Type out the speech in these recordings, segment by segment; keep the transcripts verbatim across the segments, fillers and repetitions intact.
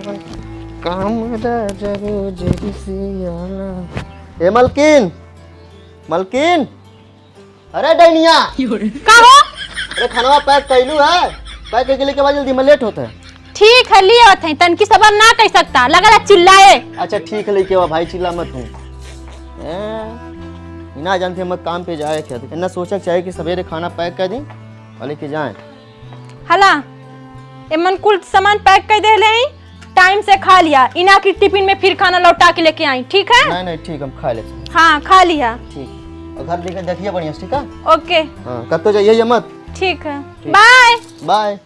काम राजा रोज रिसियाना। ए मलकिन, मलकिन, अरे डैनिया। का हो? अरे खानवा पैक कैलू है? पैक करके लेके आवा जल्दी, मैं लेट होता है। ठीक है, ले आवत है, तनकी सबर ना कर सकता, लगल है चिल्लाए। अच्छा ठीक है, लेके आवा भाई, चिल्ला मत हूँ। ए, ई ना जानते हम काम पे जाए क्या, इतना सोचा चाहिए कि सवेरे खाना पैक कर दी और लेके जाए। हला, एमन कुल सामान पैक कर दे ले, टाइम से खा लिया, इना की टिफिन में फिर खाना लौटा के लेके आई, ठीक है? नहीं, नहीं, ठीक, हम खा लेते हैं। हाँ, खा लिया। ठीक, और घर लेके देखिए बढ़िया से, ठीक है? ओके। हाँ, कब तो जाइए ये मत। ठीक है, ठीक। बाय। बाय।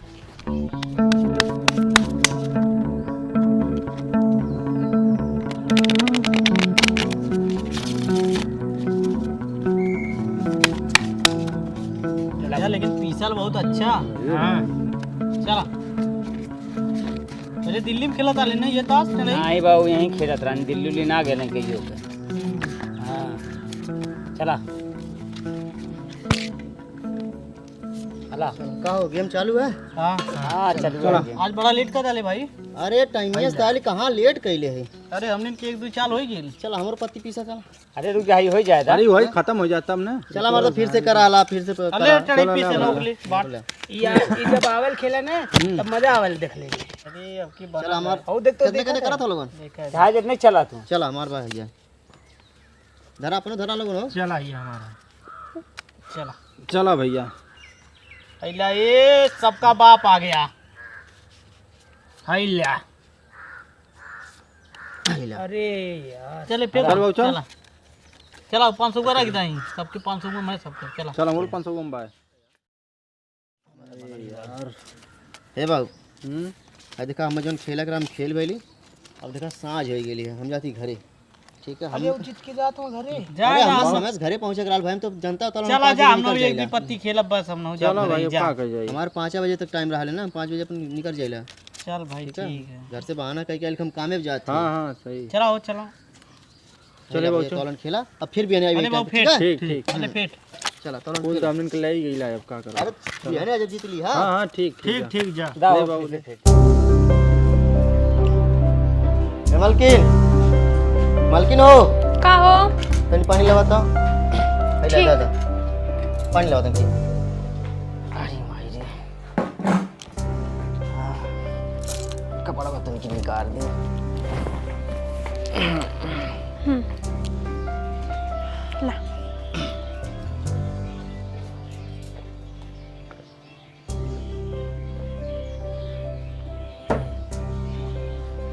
भैया, लेकिन पीसल बहुत अच्छा। हाँ। चला। अरे, दिल्ली में खेलत आले ना ये ताश, नहीं? नहीं बाबू, यहीं खेलत रहन, दिल्ली उल्ली ना गेले कहियो के। हाँ, चला। हला। का हो, गेम चालू है? हाँ। हाँ, चलू चला। है गेम। आज बड़ा लेट कर डाले भाई। अरे, टाइम है, ताली कहाँ लेट कैले है? अरे, हमने के एक दो चाल हो ही गेल। चला, हमरो पत्ती पीसा, चला। अरे रुक जा, ई होइ जाए दा। अरे वही खत्म हो जाए तब ना। चला हमारा तो फिर से करा ला, फिर से करा। अरे टेढ़ी चलो, पीछे चलो, लोग चलो। ले बात। चलो। या, ई जब आवल खेला ना, हम्म। तब मजा आवल देख लेंगे। अरे अब की बात चला हमार। और देख तो कितने देखा कने था? करा था लोगन? देखा था। जहाज नहीं चला तू। चला हमार भाई भैया। धरा अपने धरा लोगन हो। चला ये हमारा। चला। चला भैया। हैला ये सबका बाप आ गया। हैला। अरे यार। चले, फिर चल बाबू, चल। चला। चला, पाँच सौ का रख दाई। सबके पाँच सौ में, मैं सबके, चला। चल, हमरो पाँच सौ में बा। अरे यार। हे बाबू। हम्म? आ देखा, हम जौन खेला के हम खेल भइली। अब देखा, साँझ होइ गेली है, हम जाती घरे। ठीक है, हम अरे, उचित के जात हो घरे। जा, अरे, जा, हम हम समय से घरे पहुँचे के रहल भाई, हम तो जनता तौर चला, जा, हम लोग एक विपत्ति खेलब, बस हम लोग चलो भाई, अब का कर जाई? हमारे पाँच बजे तक टाइम रहल है ना, हम पाँच बजे अपन निकल जाइला। चल भाई, ठीक है? ठीक है। घर से बहाना कइके आइल, हम कामे पे जात हाँ, हैं। हाँ, सही। चला हो, चला। चले चला, बाबू, ये चल। कॉलन खेला, अब फिर भी आने अरे आइए बाबू, ठीक है? ठीक, ठीक। अरे फिर। चला, कॉलन कुल खेला। दामिन के ले ही गई ला, अब का करो? अरे, बिहाने आज जीत ली, हाँ? हाँ, हाँ, ठीक, ठीक ठीक, है। ठीक, जा। ले बाबू, ले। ए, मलकिन, मलकिन हो। का हो? तनी पानी लेवा तो। ए, ठीक। दा, दा, दा। पानी लेवा तनी। अरे माई रे। हाँ, कपड़ा बा तनी के निकाल दे। हम्म। ला।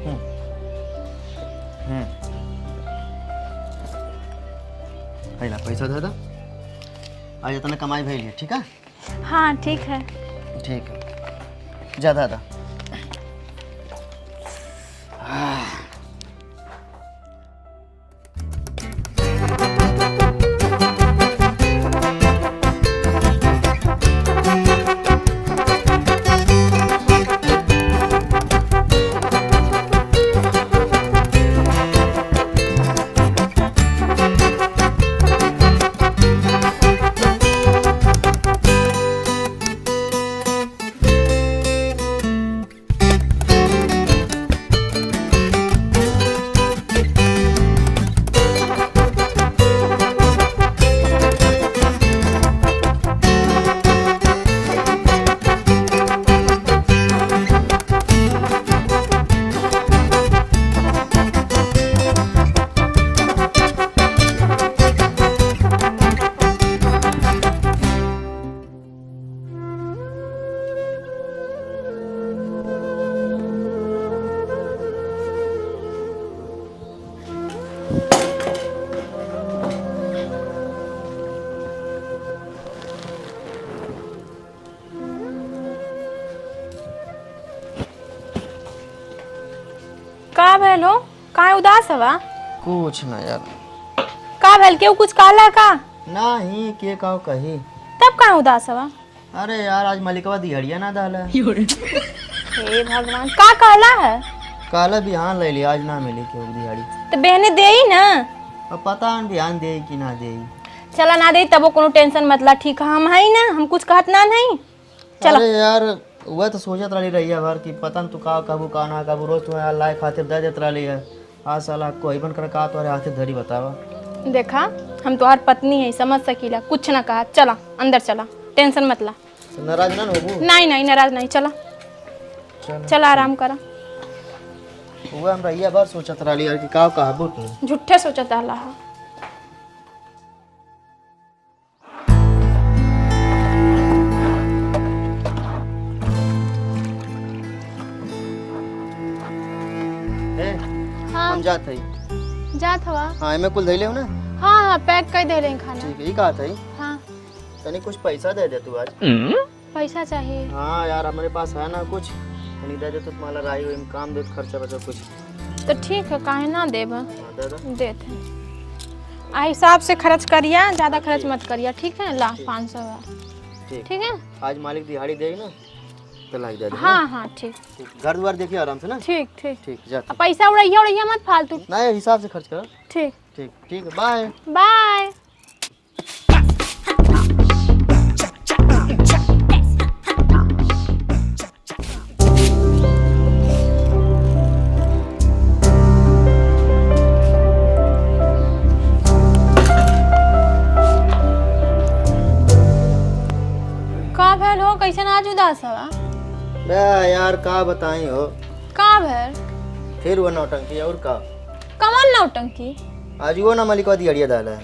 हम्म। हम्म। है ला, पैसा दे दा। आज इतना कमाई भइल है, ठीक है? हाँ, ठीक है। ठीक है, जा दादा। का भइल हो? काहे उदास हवा? कुछ ना यार। का भइल, केहू कुछ कहला का? नाही, के का कही। तब काहे उदास हवा? अरे यार, आज मलिकवा दिहड़िया ना दाला। हे भगवान, का कहला है? कहला बिहान ले ली, आज ना मिली केहू दिहाड़ी। तो बहने देई ना। अब पता न बिहान देई कि ना देई। चला ना देई, तबो कोनो टेंशन मत ला, ठीक है, हम हई ना, हम कुछ कहत ना नहीं। चला। अरे यार, वह तो सोचत रहली रहिया भर कि पता न तू का कहबू, का ना कहबू। रोज तुम्हें लाए खातिर दे देत रहली है। आज साला कोई बन कर का तोहरे हाथे धरी, बतावा। देखा, हम तोहार पत्नी है, समझ सकीला, कुछ ना कहा। चला, अंदर चला, tension मत ला। तो नाराज ना होबू? नहीं, नहीं, नाराज नहीं, चला। चला। चला, आराम करा। वह हम रहिया भर सोचत रहली यार कि का कहबू तू। झूठे सोचत रहला हा। ए, हाँ। हम जात हई। जात हवा? हाँ, एमे कुल धइले हो ना? हाँ, हाँ, pack कर देले हैं खाना। ठीक है, ई कहत हई। हाँ। तनी कुछ पैसा दे दे तू आज। पैसा चाहिए? हाँ यार, हमरे पास है ना कुछ। तनी दे दे तो तुम्हारा राही होई, हम काम दे, खर्चा बचा कुछ। तो ठीक है, काहे ना देब? हाँ, दे दे। देत है। आ हिसाब से खर्च करिया, ज्यादा खर्च ठीक। मत करिया, ठीक है? ला, ठीक। पाँच सौ है। ठीक। ठीक है? आज मालिक दिहाड़ी देई ना, तो लाई दे दे, हाँ, ना? हाँ, ठीक। ठीक, घर द्वार देखिए आराम से ना। ठीक, ठीक। ठीक, जा आ तू। पैसा उड़ैया, उड़ैया मत फालतू। नहीं, हिसाब से खर्च कर। ठीक। ठीक, ठीक, bye। Bye। का भइल हो, कैसन आज उदास हवा? बे यार, का बताई हो। का भइल? फिर वो नौटंकी, और का? कमन नौटंकी? आज वो ना मलिकवा दिहड़िया दाल है।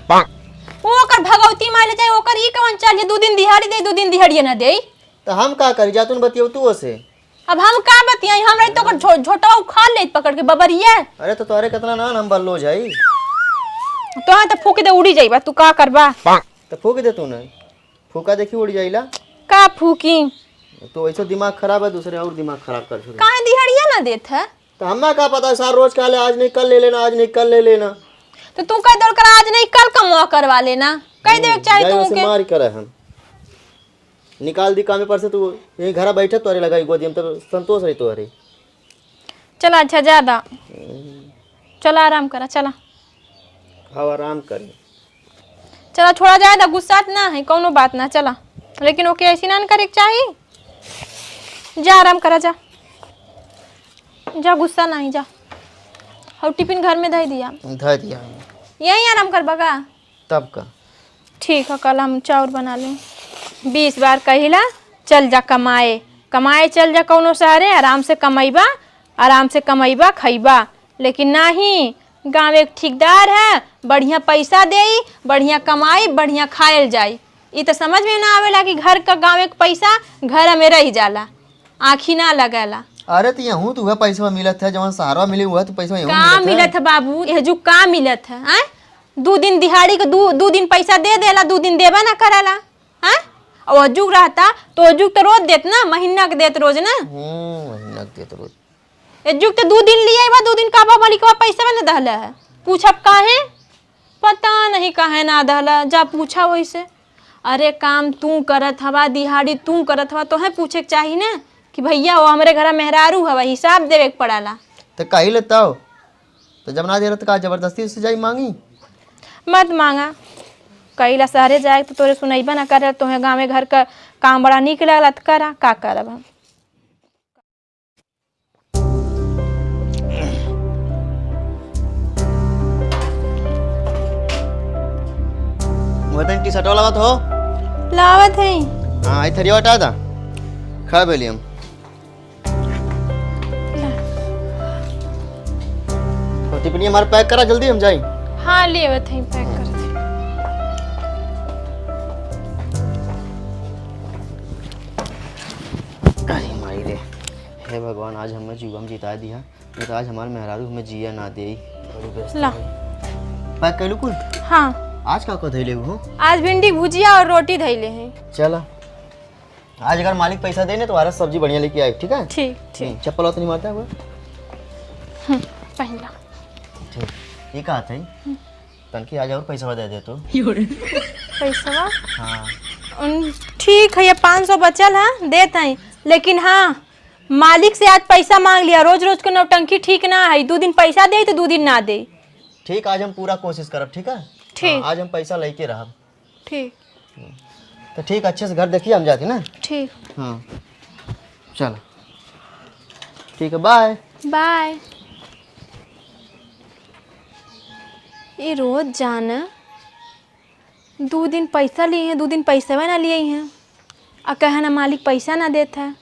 वो ओकर भगवती मार ले जाए, ओकर ई कवन चाल जे दू दिन दिहाड़ी दे, दू दिन दिहाड़िया ना दे? तो हम का करी, जा तुन बतियौ तू ओसे। अब हम का बतियाई, हमरा तो ओकर झो-, झोटवा उखाड़ लेत पकड़ के बबरिया। अरे तो तोहरे कितना ना हम बल्लो जाई। तोहे तो फूक दे, उड़ी जाइबा, तू का करबा? तो फूक दे तू ना, फूका देखी उड़ी जाइला। का फूकी? तो ऐसे दिमाग खराब है, दूसरे और दिमाग खराब कर छोड़े। काहे दिहाड़िया ना देत है? तो हमें का पता, सार रोज कहले आज नहीं कल ले लेना, आज नहीं कल ले लेना। तो तू कह दे ओकरा आज नहीं कल कमवा करवा लेना, कह दे हम्म, चाहे जाए तू ओसे के। मार करे हम। निकाल दी कामे पर से, तू यहीं घरा बैठे तोरे लगाई गोदी में, तब संतोष रही तोरे। चला अच्छा, ज्यादा। हम्म। चला आराम करा, चला। हाँ, आराम करी। चला, छोड़ा जाए दा, गुस्सात ना है, कौनो बात ना, चला। लेकिन ओके ऐसी ना करे के चाही। जा, आराम करा, जा। जा, गुस्सा नहीं, जा। और टिफिन घर में धई दिया। धई दिया। यहीं आराम करबा का? तब का? ठीक है, कल हम चाउर बना लें। बीस बार कहिला, चल जा कमाए, कमाए चल जा कौनो शहरे, आराम से कमैबा, आराम से कमैबा, खैबा। लेकिन नाही, गाँव एक ठेकेदार है, बढ़िया पैसा देई, बढ़िया कमाई, बढ़िया खायल जाई। ई त समझ में ना आवेला कि घर का गाँव एक पैसा घर में रह जाला, आँखी ना लगेला। अरे त यहूँ त उहे पैसवा मिलत है, जवन शहरवा मिली उहे त पैसवा यहूँ का मिलत है। मिलत है बाबू? एह जू का मिलत है, आय? दू दिन दिहाड़ी के दू, दू दिन पैसा दे देला, दू दिन देबे ना करेला, आय? और ओजुग रहता त ओजुग त रोज देत ना, महीना के देत रोज ना। हम्म, महीना के देत रोज। एजुग त दू दिन लिए बा, दू दिन का बा मलिकवा पैसा ना दहले है। पूछब काहे? पता नहीं काहे ना दहला, जा पूछा वैसे। अरे काम तू करत हवा, दिहाड़ी तू करत हवा, तोहे पूछे के चाही ना कि भैया वो हमरे घरा मेहरारू हवा, हिसाब देवे के पड़ाला। त कही लेता हो, त जब ना दे रहा त का जबरदस्ती से जाई मांगी? मत मांगा, कहिला शहरे जाए त तोरे सुनैबा ना करे, तोहे गाँवे घर का काम बड़ा नीक लगला त करा, का करब हम। वो तनी टी शर्ट वाला बात हो। लावत है। हाँ, आई थरिया हटा दा। खा बेली हम। और टिफिन हमारे पैक करा, जल्दी हम जाई। हाँ, ले आवत है, पैक कर दे। अरे माई रे, हे भगवान, आज हमें जुआ में जिता दिया। नहीं तो आज हमार मेहरारू हमें जिया ना देई। बड़ी व्यस्त ला। है। पैक कैलू कुल? हाँ। आज का का धइले हो? आज भिंडी भुजिया और रोटी धइले हैं। चला। आज अगर मालिक पैसा दे ने तो हमारा सब्जी बढ़िया लेके आए, ठीक है? ठीक, ठीक। हम्म, चप्पल और तो नहीं मारता है वो? हम्म, पहला। ठीक। ये कहा था ही? हम्म। तनकी आज और पैसा दे दे तू। पैसवा? हाँ। उन, ठीक है, ये पाँच सौ बचल है, देत हैं। लेकिन हाँ, मालिक से आज पैसा मांग लिया, रोज रोज के नौटंकी ठीक ना है, दो दिन पैसा दे तो दो दिन ना दे। ठीक, आज हम पूरा कोशिश करब, ठीक है? ठीक। हाँ, आज हम पैसा लेके रहब। ठीक। तो ठीक, अच्छे से घर देखिए, हम जाते ना। ठीक। हाँ। चला, ठीक है, बाय। बाय। ये रोज जाना, दू दिन पैसा लिए हैं, दू दिन पैसवा ना लिए हैं, आ कहे ना मालिक पैसा ना देत है।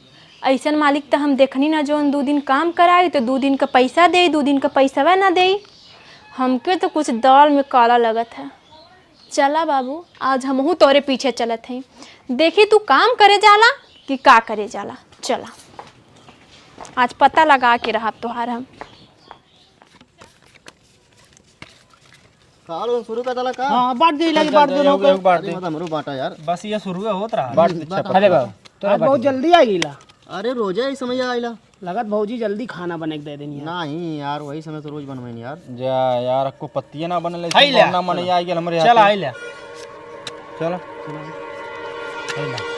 ऐसन मालिक तो हम देखनी ना, जौन दू दिन काम कराई तो दू दिन का पैसा दे, दू दिन का पैसवा ना दे। हमके तो कुछ दाल में काला लगत है। चला बाबू, आज हमहू तोरे पीछे चलत हई, देखी तू काम करे जाला कि का करे जाला। चला, आज पता लगा के रहब तोहार हम। का लोगन शुरू कर डाला का? हाँ, बांट दे, चल, लगे चल, बांट चल, दे, एगो, नौकर। एगो बांट अरे दे। मत हमरो बांटा यार। बस ये शुरू होत रहा। बांट दे, बांट। अच्छा, अरे बाबा, तोरा आज बहुत बांट दे। जल्दी आ गईला। अरे रोजे इस समय आइला। लगत भौजी जल्दी खाना बना के दे देनी है। नहीं यार, वही समय तो रोज बनवाइन यार। जा यार, अक्को पत्तिये ना बनल है, है ले। ना मने आ गेल हमरे चल, हाथे। आइले। चल। है ले।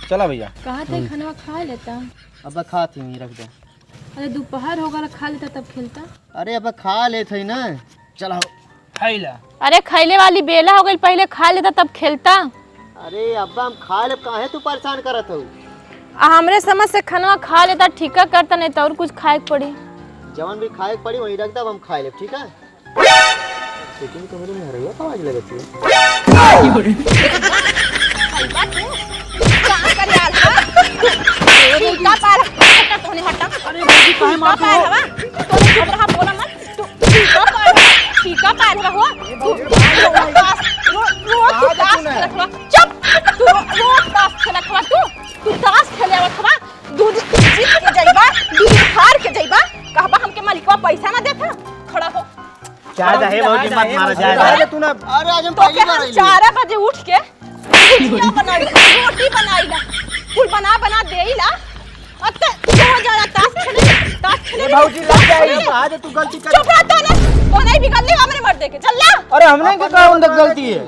चला भैया। कहा थे हम्म। खाना खा लेता। अब खात ही रख दे। अरे दोपहर हो गल, खा लेता तब खेलता। अरे अब खा लेत हई ना, चला हो। खैला। अरे खैले वाली बेला हो गई, पहले खा लेता तब खेलता। अरे अब्बा हम खा लेब, काहे तू परेशान करत हो? आ हमरे समझ से खनवा खा लेता, ठीका करता, नहीं तो और कुछ खाए के पड़ी। जवन भी खाए के पड़ी वही रख दे, अब हम खा लेब, ठीक है? लेकिन तो मेरे मेहरैया का आवाज लगती है। का करे आल बा? का पाल? हटा, तोहने हटा। अरे भौजी, काहे मारत हो? का पाल हवा? तोहने चुप रहा, बोला मत। तू, तू का पाल हवा? तू का पाल हवा हो? तू रोज ताश, रो-, रोज तू ताश खेलत हवा। चुप! तू रो-, रोज ताश खेलत हवा तू। तू ताश खेले आवत हवा। दू दिन जीत के जइबा, दू दिन हार के जइबा। कहबा हमके मलिकवा पैसा ना देत है। खड़ा हो। जा, जा, हे भौजी, मत मारा, जा, जा। अरे तू ना, अरे आज हम तो पहली के बार हम आइली। चार बजे उठ के भुजिया बनाइला, रोटी बनाइला, कुल बना बना देइला। अब त तू हो जा, ताश खेले, ताश खेले। ए भौजी, लग जाई। आज तू गलती कर। चुप रह तोने, तोने बिगड़ ले हमरे मर्दे के, चल ना। अरे हमने के कौन गलती है?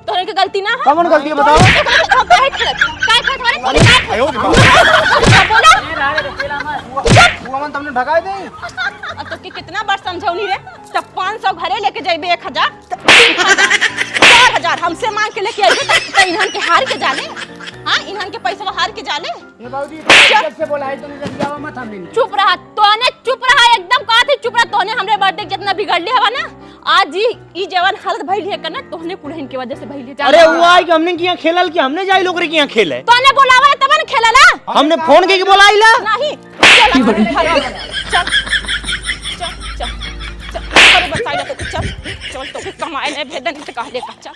तोहरे के गलती ना है। कौन गलती है बताओ? तो काहे खेलत? काहे खेलत बारे? बोली काहे खेलत? आयो रे बाप। बोला। तू हमन तुमने भगाए दे। अब तो के कितना बार समझौनी रे? तब पाँच सौ घरे लेके जाइबे, एक हजार, चार हजार हमसे मांग के लेके आइबे, त, त इन्हन के हार के जाले। हाँ, इन्हन के पैसा हार के जाले। ए बाबूजी, चुप। जब से बोला है तूने, जब जावा मत हमने। चुप रहा, तोने चुप रहा, एकदम कहा थे चुप रहा। तोने हमरे बर्थडे जितना बिगड़ ले हवा ना, आज ई, ई जवन हालत भइल है करना, तोहने कुलहिन के वजह से भइल है, जान अरे ला। वो आई कि हमने किहाँ खेलल कि हमने जाई लोग रे किहाँ खेले। तोने बोलावा है तब न खेला ना। हमने फोन के, के बोलाइला। नहीं, चल, चल, चल, चल, चल, अरे बचाइला तो चल, चल तो कमाए नहीं भेदन से कहले का चल।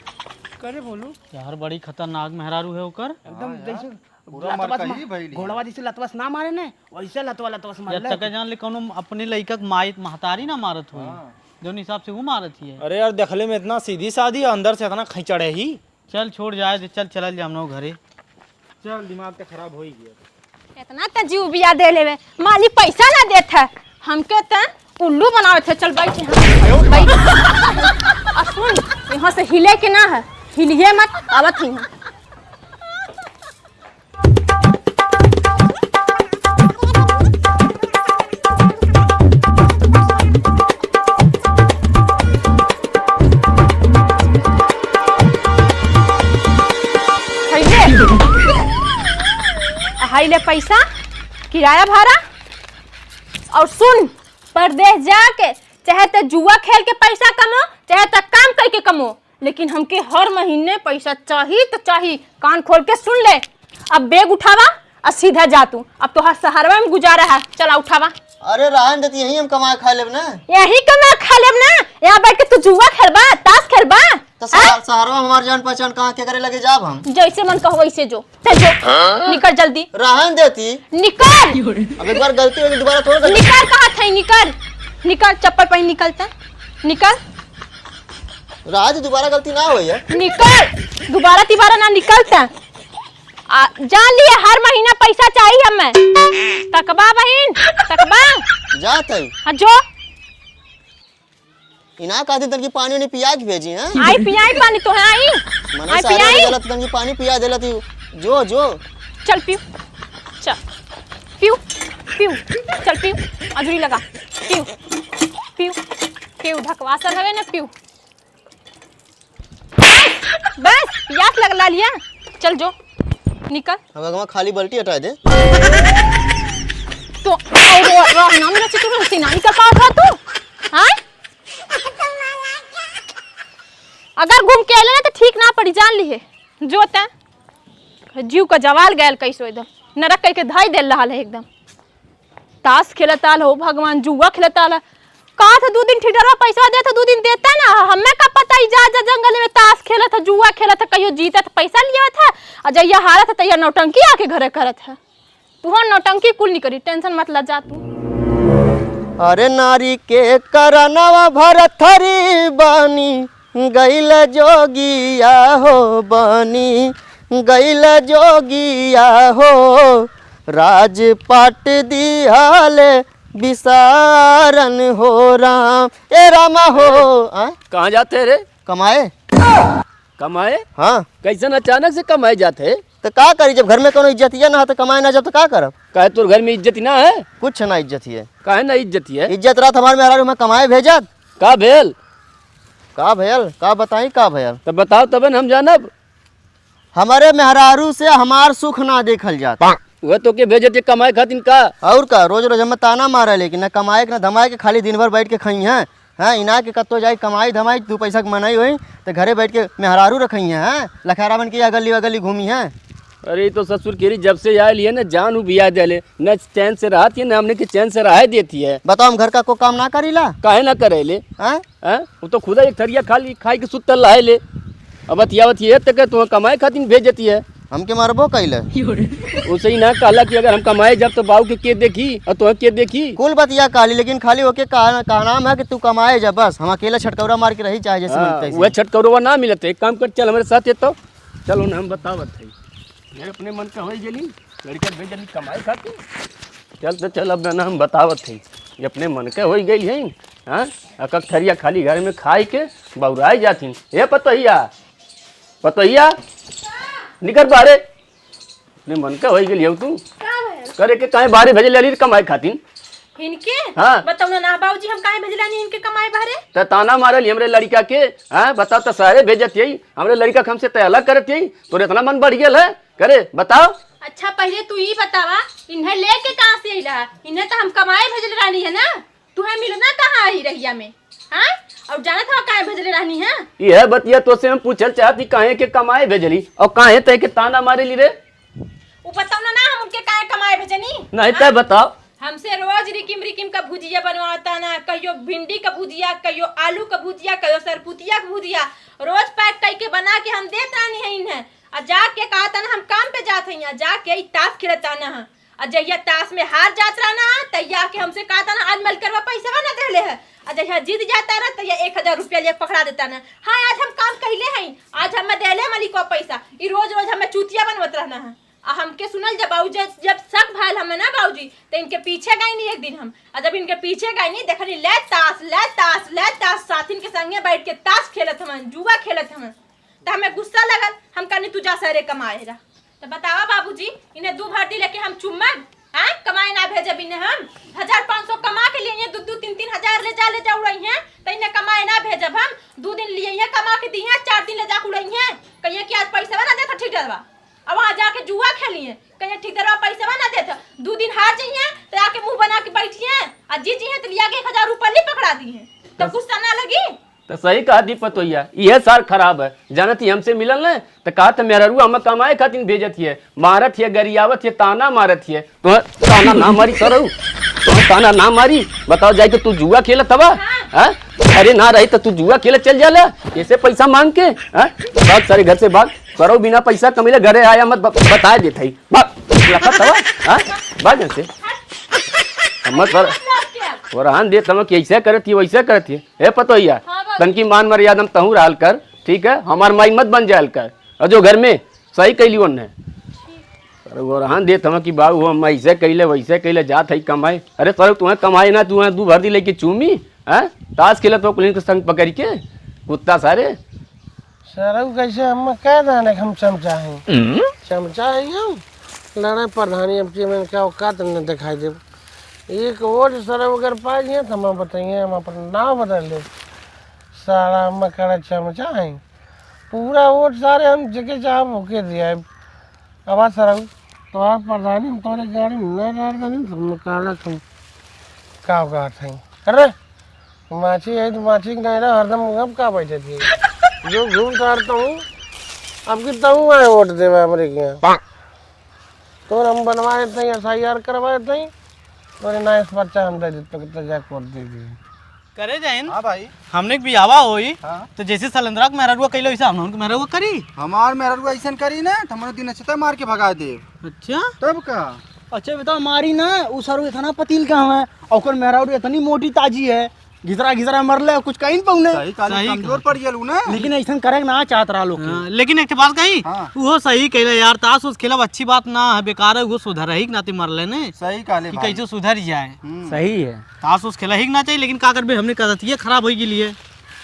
करे बोलू। यार बड़ी खतरनाक मेहरारू है ओकर। एकदम हाँ यार, जैसे पूरा लतवस मरकही मा-, भइली है। घोड़वा जैसे लतवस ना मारे ने, वैसे लतवा लतवस मारे या ले। तक जान ले कौनो अपने लइका के माई महतारी ना मारत होई। हाँ। जौन हिसाब से वो मारत ही है। अरे यार, देखले में इतना सीधी सादी, अंदर से इतना खैचड़ है ही। चल छोड़ जाए दे, चल चलल जा हमनो घरे। चल, दिमाग तो खराब हो ही गया। इतना त जीव बिया दे लेवे, मालिक पैसा ना देत है, हमके त उल्लू बनावत है। चल बैठ यहाँ, बैठ। आ सुन, यहाँ से हिले के ना है, हिलिए मत, आवत है यहाँ। खैले? हाई ले पैसा, किराया भाड़ा। और सुन, परदेस जाके चाहे त जुआ खेल के पैसा कमो, चाहे त काम करके कमो, लेकिन हमके हर महीने पैसा चाही त चाही। कान खोल के सुन ले, अब बैग उठावा और सीधा जा तू। अब तोहार सहरवा में गुजारा है, चला उठावा। अरे रहन देती, यहीं हम कमा खा लेब ना। यहीं कमा खा लेब ना? यहाँ बैठ के तू जुआ खेलबा, ताश खेलबा? तो सह-, हाँ? सहरवा में हमार जान पहचान कहाँ, के करे लगे जाब हम? जैसे मन कहो वैसे जो। चल जो, हाँ? निकल जल्दी। रहन देती। निकल। अब एक बार गलती हो गई, दोबारा थोड़ा गलती। निकल, कहा था, निकल। निकल, चप्पल पहन निकलता। निकल। राज, दोबारा गलती ना होई है। निकल। दोबारा तिबारा ना निकलता। आ, जान लिए, हर महीना पैसा चाहिए हमें। तकबा बहिन, तकबा। जात है। हाँ, जो। इना कहती तनकी पानी उनी पिया के भेजी, हैं? आई पियाई पानी तो है, आई। मने आई सारे पियाई। गलत तनकी पानी पिया देला तू। जो, जो। चल पीऊ, चल। पीऊ, पीऊ, चल पीऊ। अजूरी लगा। पीऊ, पीऊ, पीऊ, ढकवासर हवे ना, पीऊ। बस, पियास लगला लिया। चल जो, निकल। अब अगवा खाली बाल्टी हटा दे। तो और रहना मेरा चित्र से ना निकल पावत है तू, हाँ? अगर घूम के अइले ना तो ठीक ना पड़ी, जान लिहे। जो तैं जीव का जवाल गयल कैसो एकदम नरक कह के धाई देल रहल है एकदम। ताश खेलत आल हो भगवान, जुआ खेलत आल। कहा था दू दिन ठिठरवा पैसा देत है, दू दिन देता ना। हमें का पता ई जा, जा जंगल में ताश खेलत है, जुआ खेलत है, कहियो जीतत है, पैसा लियावत है, और जहिया हारत है तहिया नौटंकी आके घरे करत है। तू हो नौटंकी कुल नहीं करी, टेंशन मत ला जा तू। अरे नारी के करनवा भरथरी बानी, गइल जोगिया हो बानी, गइल जोगिया हो, राजपाट दिहाले बिसारन हो राम। ए रामा हो, आ? कहाँ जाते रे? कमाए। कमाए? हाँ। कैसन अचानक से कमाए जाते? तो का करी, जब घर में कोनो इज्जतिया ना है तो कमाए ना जब तो का करब? काहे तोर घर में इज्जत ना है? कुछ ना इज्जत ही है। काहे ना इज्जत ही है? इज्जत रहत हमार मेहरारू हमें कमाए भेजत। का भेल? का भेल? का बताई का भेल? तो बताओ तबे न हम जानब। हमारे मेहरारू से हमार सुख ना देखल जात। वह तो के भेजत है कमाए खातिर का? और का, रोज रोज हमें ताना मारे, लेकिन ना कमाए के ना धमाए के, खाली दिन भर बैठ के खाई हैं। हाँ, इना के कत्तो जाई कमाई धमाई, दू पैसा के मनई होई, तो घरे बैठ के मेहरारू रखई हैं, हाँ? लखेरा बन के या गली वगली घूमी हैं। अरे, ई तो ससुर केरी जब से आयल है ना, जान उबिया देले, न चैन से रहत है, न हमने के चैन से रहे देती है। बताओ, हम घर का को काम ना करीला? काहे ना करेले? हाँ? हैं? वो तो खुदा एक थरिया खाली खाई के सुतल रहे ले। अब बतियावत ये तक है, तुम्हें कमाए खातिर भेजती है। हमके मारबो कैले। उसे ही ना कहला कि अगर हम कमाए जब तो बाऊ के, के देखी और तुम्हें के देखी? कुल बतिया कहली, लेकिन खाली ओके कहा, कहा नाम है कि तू कमाए जा बस, हम अकेला छटकौरा मार के रही चाहे जैसे हाँ, मन तैसे। वह छटकौरवा ना मिलत है, एक काम कर, चल हमारे साथ ये तो। चलो ना, हम बतावत है। ये अपने मन का होई गेली, लड़का भेजली कमाए खातिर। चल तो चल, अब ना हम बतावत है, ये अपने मन के होई गई है। हाँ, अकक थरिया खाली घर में खाई के बौराई जाती। ए पतोहिया, पतोहिया, निकर बाहरे। अपने मन के होई गेली हो तू। का भयल? करे के काहे बाहरे भेजले रही कमाए खातिर? इनके? हाँ। बताओ ना, ना बाबूजी, हम काहे भेजला नहीं इनके कमाए बाहरे? त ताना मारल हमरे लड़का के, हाँ? बताओ त सारे भेजत यही, हमरे लड़का के हमसे तय अलग करत यही, तोरे इतना मन बढ़ गेल है? करे, बताओ। अच्छा, पहले तू ई बतावा, इन्हें लेके कहाँ से अइला? इन्हें तो हम कमाए भेजल रहनी है ना, तुहें मिलना कहाँ आई रहिया में? हाँ? और जानत हवा काहे भेजले रहनी है? यह बतिया तो से हम पूछल चाहती, काहे के कमाए भेजली और काहे तय के ताना मारेली रे? उ बताओ ना, ना हम उनके काहे कमाए भेजनी? नहीं, हाँ? तय बताओ। हमसे रोज रिकिम रिकिम का भुजिया बनवाता ना, कहियो भिंडी का भुजिया, कहियो आलू का भुजिया, कहियो सरपुतिया का भुजिया, रोज पैक करके बना के हम देत रहनी है इन्हें। आ जाके कहता ना हम काम पे जात हई, आ जाके ई ताश खेलता ना है। आ जहिया ताश में हार जात रहना है, तहिया आके हमसे कहता ना, "आज मलकरवा पैसवा ना देले है।" आ जहिया जीत जाता ना, तहिया एक हजार रुपया लिए पकड़ा देता ना, "हाँ, आज हम काम कइले हई, आज हमें देले मलिकवा पैसा।" ई रोज रोज हमें चूतिया बनवत रहना है। आ हमके सुनल जब बाबू, जब, जब शक भयल हमें ना बाबूजी, तो इनके पीछे गई नहीं एक दिन हम। आ जब इनके पीछे गई नहीं, देखनी ले ताश, ले ताश, ले ताश, साथिन के संगे बैठ के ताश खेलत हवन, जुआ खेलत हवन। त हमें गुस्सा लगल, हम कहनी, "तू जा सरे कमाए जा।" त बतावा बाबूजी, इन्हें दू भर दी लेके हम चुम्मन, हैं? कमाए ना भेजब इन्हें हम। हजार पाँच सौ कमा के लिए ये दू दू तीन तीन हजार ले जा, ले जा उड़ई हैं, त इन्हें कमाए ना भेजब हम। दू दिन लिए ये कमा के दी हैं, चार दिन ले जा उड़ई हैं, कहिए कि आज पैसा ना देता ठीक डरवा। अब वहाँ जाके जुआ खेली हैं, कहिए ठीक डरवा पैसा ना देता। दू दिन हार जाइए त आके मुंह बना के बैठी हैं, आ जीत जाइए त लिया के एक हजार रुपया ले पकड़ा दी हैं, त गुस्सा ना लगी? तो सही कहा दी पतोहिया, इहे सार खराब है। जानत ही हमसे मिलल न, तो कहा तो मेहररुआ हमें कमाए खातिर भेजत हिय, मारत हिय, गरियावत हिय, ताना मारत हिय। तो ताना ना मारी सरऊ, तो ताना ना मारी। बताओ, जाए के तू जुआ खेलत हवा, हाँ? अरे ना रही तो तू जुआ खेलत चल जाला, ऐसे पैसा मांग के, हाँ? भाग सारे घर से भाग, सरऊ बिना पैसा कमीले घरे आया मत, ब-, बताए देत हई। भाग, लखत हवा, हाँ? भाग यहाँ से। हम मत कर, ओरहान देत हवा कि ऐसे करत ही, वैसे करत ही। ए पतोहिया, हाँ, बाबू। तनकी मान मर्यादा में तहूँ रहल कर, ठीक है? हमार माई मत बन जायल कर। और जो घर में सही कैली ओन्ने। अरे वो रहन देत हमें कि बाबू हम ऐसे कैले, वैसे कैले, जात है कमाए। अरे सर, तुम्हें कमाए ना, तुम्हें दू भर दी लेके चूमी, हैं? ताश खेलत हो कुलिन के संग पकड़ के, कुत्ता सारे। सरऊ कैसे हम कह देने हम चमचा हैं? हम्म? चमचा है हम। लड़े प्रधानी अब के मैंने क्या औकात न दिखाई दे। एक वोट सरऊ अगर पाई है तो हम बताइए, हम अपना नाम बदल ले। साला मकड़ा चमचा है। पूरा वोट सारे हम जेके चाहब ओके दिया। अब आ सरऊ, तोहार प्रधानी हम तोरे गाड़ी में ना डाल देनी, तुम काला तुम का बात है? अरे, माछी है तो माछी के नहीं रहा, हरदम अब का बैठे थी? जो घूम तारता हूँ, अब की तहूँ आए वोट देवे हमरे के यहाँ। तोर हम बनवाए थे, एस आई आर करवाए थे, तोरे ना इस बच्चा हम दे देते, तो जा कोर्ट दे दिए। करे जाइन। हाँ भाई। हमने के बियावा होई, हाँ। तो जैसे सलेंद्रा के मेहरारुआ कइले, वैसे हमने के मेहरारुआ करी। हमार मेहरारुआ ऐसन करी ना, तो हमने दिन छता मार के भगा दे। अच्छा? तब का? अच्छा, बताओ, मारी ना, उ सरऊ इतना पतील का हवे, ओकर मेहरारू इतनी मोटी ताजी है, घिसरा घिसरा मरले, कुछ कहीं न पौने। सही कहले, सही कमजोर कहले। पड़ गेल उ ना। लेकिन ऐसन करे के ना चाहत रहा लोग के। हाँ, लेकिन एक ठे बात कही, हाँ। उहो सही कहले यार, तास उस खेलब अच्छी बात ना है, बेकार है, उहो सुधरही के नाते मरले ने। सही कहले कि भाई। कैसे सुधर जाए। हम्म। सही है। तास उस खेलही के ना चाहिए, लेकिन का करबे, हमने का आदतिये खराब होई गेली है।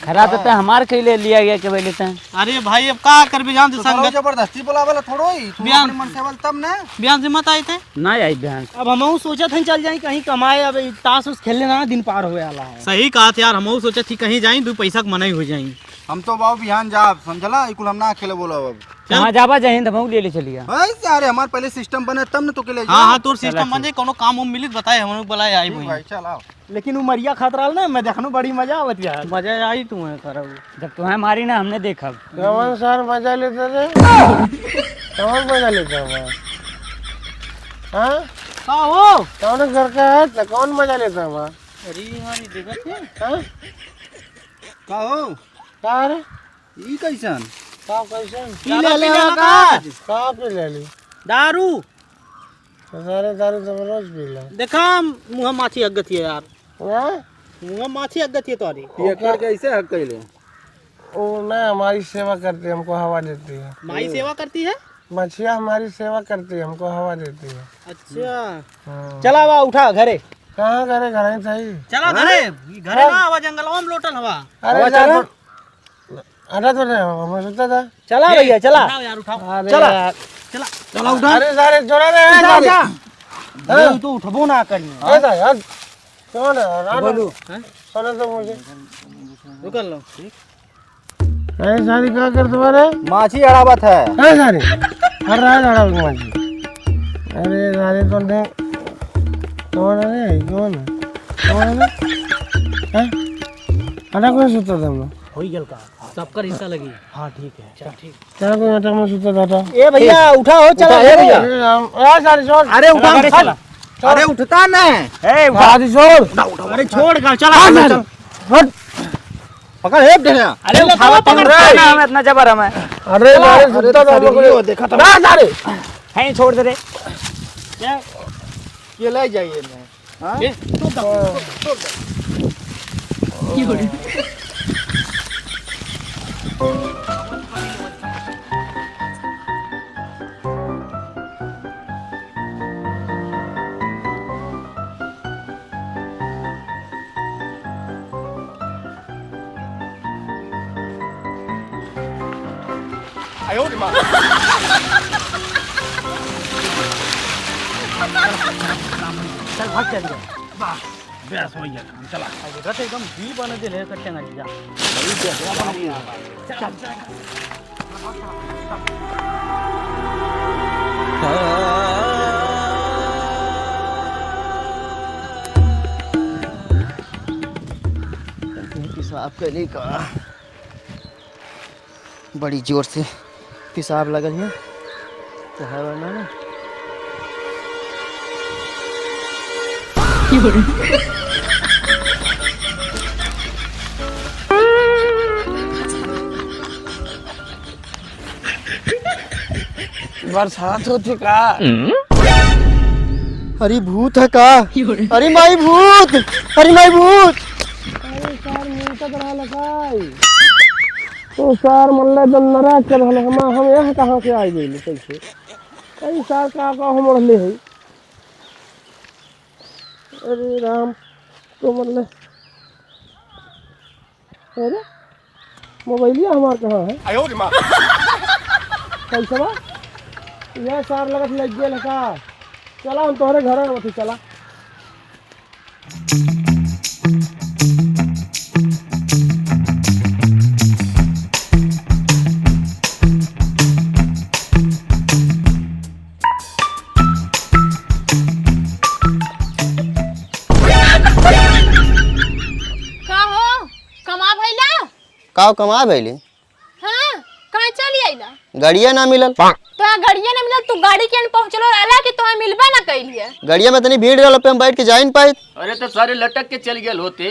खराब तो हाँ। हमार कइले लिया गया के पहले तय। अरे भाई, अब का करबे, जान दे तो संगत। जबरदस्ती बुलावल थोड़ो ही, तू बिहान अपने मन से बोल तब ना। बिहान से मत आए थे। ना आई बिहान। अब हमहू सोचत हन चल जाई कहीं कमाए, अब ई तास उस खेलने ना दिन पार होए वाला है। सही कहा यार, हमहू सोचत थी कहीं जाई, दू पैसा के मनई हो जाई। हम तो बाबू बिहान जाब, समझला, ई कुल हम ना खेले बोला अब। चल। कहाँ जाबा, जय हिंद, हमहू ले ले चलिया। भाई सारे हमार पहले सिस्टम बने तब न तो के ले हाँ, जाओ। हाँ, तोर चला सिस्टम बन ठीक। जाए, कोनो काम उम मिली तो बताए, हम लोग बुलाए आई ठीक वहीं। भाई, चल आओ। लेकिन उ मरिया खतराल ना, मैं देखनो बड़ी मजा आवत यार। मजा आई तुम्हें करब। जब तुम्हें मारी ना, हमने देखब। कौन सार मजा लेते रे? कौन मजा लेता हुआ? हाँ? का हो? कौन घर का है? तो कौन मजा लेता हुआ? अरे यार, ये देखत है? हाँ? का हो? का रे? ई कैसन? का कैसन? पी ले ले का? का पी ले ली? दारू। तो सारे दारू तो रोज पी ले। देखा, मुँह माछी अगत है यार। हाँ? मुँह माछी अगत है तोरी। ये ओकर करके ऐसे हक कैले? वो ना हमारी सेवा करती है, हमको हवा देती है। माई सेवा करती है? मछिया हमारी सेवा करती है, हमको हवा देती है। अच्छा। हाँ। चला बा, उठा घरे। कहाँ घरे? घर ही सही। चला हाँ? घरे, ई घरे हाँ? ना आवा, जंगलवा में लोटल हवा। अरे हवा जा चला। तो, अरे तो नहीं, हम सोचता था। चला ए, भैया, चला। उठाओ यार, उठाओ। अरे चला। यार। चला। चला, उठा। अरे सारे जोड़ा दे, उठा, सारे। उठा। हाँ? ये तो उठबो ना करिए। अरे यार, कौन है? रानो। बोलो। हैं? सुनो तो मुझे। रुकल लो। अरे सारी का कर तुम्हारे? माछी अड़ावत है। अरे सारी, हर रात अड़ावत माछी। अरे सारे तो दे, कौन है रे? कौन है? कौन है रे? हैं? अरे कोई सुता था हम लोग। होई गेल का? सबकर हिस्सा लगी। हाँ, ठीक है। चल, ठीक। चल, कोई नाटक में सुता था। ए भैया, उठा हो, चला उठा, ए घरे। भैया। ए, हम, ए, सारे छोड़। अरे, उठा, चला, घरे चल। चला। अरे, उठता ना। ए, उठा। सारे छोड़। ना, उठा, अरे, उठा। छोड़ का, चला, हाँ, चला, सारे। चल। हट। पकड़, हे, ढेला। अरे, उठावा, पकड़, पकड़, पकड़। ना, हम इतना जबर हमें। अरे, चला। सारे, अरे, सुता था हम लोग। देखा था। ना, सारे। हैं, छोड़ दे रे। क्या? ये ले जाइए ना। हाँ? ए, तोड़ दो, तोड़ दो, तोड़ दो। आयो रे माँ। चल, भाग, चल, चल। वाह, बेस हो गया काम, चला। अब इधर से एकदम दिल बने दिल है, कट्टे ना जा। चल, चल। पेशाब के लिए का बड़ी जोर से पेशाब लगल है, तो है वरना ना। बरसात होती का? अरे भूत है का? अरे माई भूत! अरे माई भूत! अरे सार, मुंह तक रहा लकाई। ओ सार, मल्ले दम नरा चल हल, हम, हम यहाँ कहाँ से आइ गइली कैसे? अरे सार, का, का हम रहले है? अरे राम, तो मल्ले, अरे, मोबाइलिया हमार कहाँ है? आयो रे माँ। कैसे बा? ये सार लगत लग गेल है का? चला, हम तोहरे घर आवत ही, चला। का हो, कमाए भइली? हाँ, कहाँ चली आइला? गड़िया ना मिलल। तोहार गड़िया ना मिलल, तू गाड़ी के न पहुँचलो रहला कि तोहार मिलबा ना कइल है? गड़िया में इतनी भीड़ रहल पे हम बैठ के जा ही न पाइत। अरे तो सारे लटक के चल गेल होते।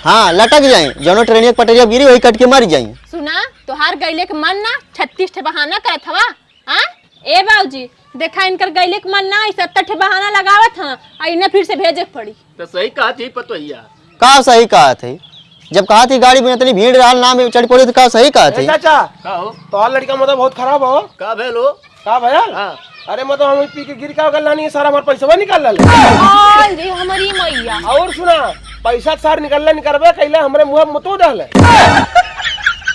हाँ, लटक जाई, जौनो ट्रेनिया के पटरिया गिरी वही कट के मर जाई। सुना, तोहार गइले के मन ना, छत्तीस ठे बहाना करत हवा। हाँ? ए बाबूजी, देखा इनकर गइले के मन ना, ई सत्तर ठे बहाना लगावत हैं, आ इन्हें फिर से भेजे के पड़ी। तो सही कहत ही पतोहिया। का सही कहत है? जब कहत ही गाड़ी में इतनी भीड़ रहल ना में चढ़ पड़ी तो का सही कहत ए है? चाचा, का हो? तोहार लड़का मतलब बहुत खराब हो। का भेल हो? का भयल? हाँ। अरे मतलब हम पी के गिर का गल नानी सारा हमार पैसवा निकाल ले। आय रे हमारी मैया। और सुना, पैसा सार निकलले निकलबे कैले हमरे मुँह में मुतू दहले।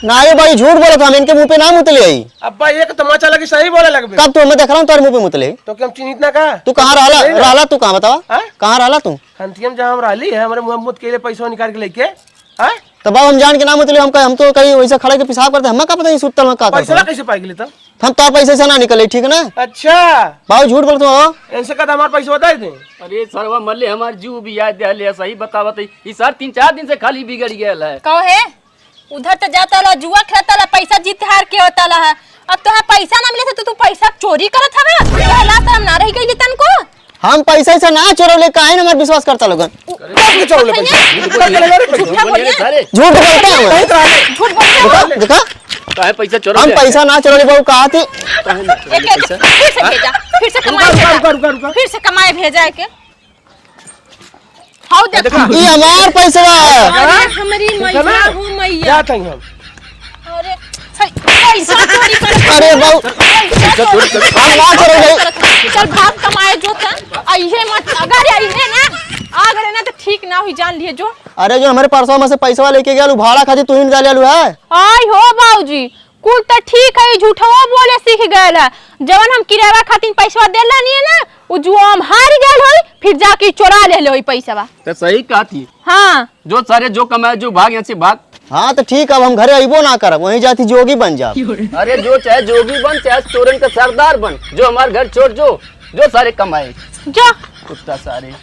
ना रे भाई, झूठ बोलत हम, इनके मुँह पे ना मुतले आई। अब्बा एक तमाचा लगी सही बोले लगबे। कब तू हमें देख रहा हूँ तोरे मुँह पे मुतले? तो क्या हम चिन्हित ना का? तू कहाँ रहला? नहीं ना। रहला तू कहाँ बतावा? हाँ? कहाँ रहला तू? हंतियम जहाँ हम रहली है, हमरे मुँह में मुत के लिए पैसा निकाल के लेके। हाँ? तो बाबू हम जान के ना मुतले, हम कह, हम तो कहीं वैसे खड़े के पेशाब करते, हमें का पता नहीं सुतल में का करते पैसा हैं। कैसे पाई गेली तब? हम तोर पैसे से ना निकले, ठीक ना? अच्छा। बाबू झूठ बोलत हो। इनसे कहा हमार पैसा बता दे। अरे सरवा मल्ले हमार जीव भी याद दे ले, सही बतावत है। ई सर तीन चार दिन से खाली बिगड़ गया है। कहो है? उधर तो जाता ला, जुआ खेलता ला, पैसा जीत हार के होता ला है। अब तोहार पैसा ना मिले तो तू पैसा चोरी करत हवे? तोहार लाज शरम ना रही गई तनको? हम पैसा ऐसा ना चोरौले, काहे ना हमार विश्वास करता लोगन? कैसे चोरौले पैसा? झूठा बोलिए। झूठ बोलता है हमारा। झूठ बोलता है। देखा, देखा? काहे पैसा चोरौले? हम पैसा ना चोरौले बाबू, कहा थी? काहे ना चोरौले एक, एक, पैसा? फिर से भेजा, फिर से कमाए रुका, रुका, भेजा। रुका, रुका, रुका। फिर से कमाए भेजा है के? हाउ देखा। देखा। ई हमार पैसा है। अरे हमरी ठीक है ना? मैया हो मैया। जात हई हम। अरे, है, पैसा चोरी कर। अरे बाबू। पैसा चोरी कर। हम ना चोरी करी। चल भाग कमाए जो तन। अइहे मत, अगर अइहे ना, आ गए ना तो ठीक ना हुई, जान लिए जो। अरे जो हमरे परसवा में से पैसवा लेके गया, उ भाड़ा खातिर तू ही निकाल आलू है। आई हो बाबूजी, कुल त ठीक है, ई झूठवा बोले सीख गयल है। जवन हम किराया खातिर पैसवा देला नहीं है ना, उ जुआ में हार गयल होई, फिर जाके चोरा लेले होई पैसवा। तो सही कहत ही। हाँ। जो सारे जो कमाए, जो भाग यहाँ से भाग। हाँ, तो ठीक, अब हम घरे अइबो ना करब, वहीं जाती जोगी बन जाब। अरे, जो चाहे जोगी बन, चाहे चोरन का सरदार बन, जो हमार घर छोड़ जो, जो सारे कमाए। जो। कुत्ता सारे।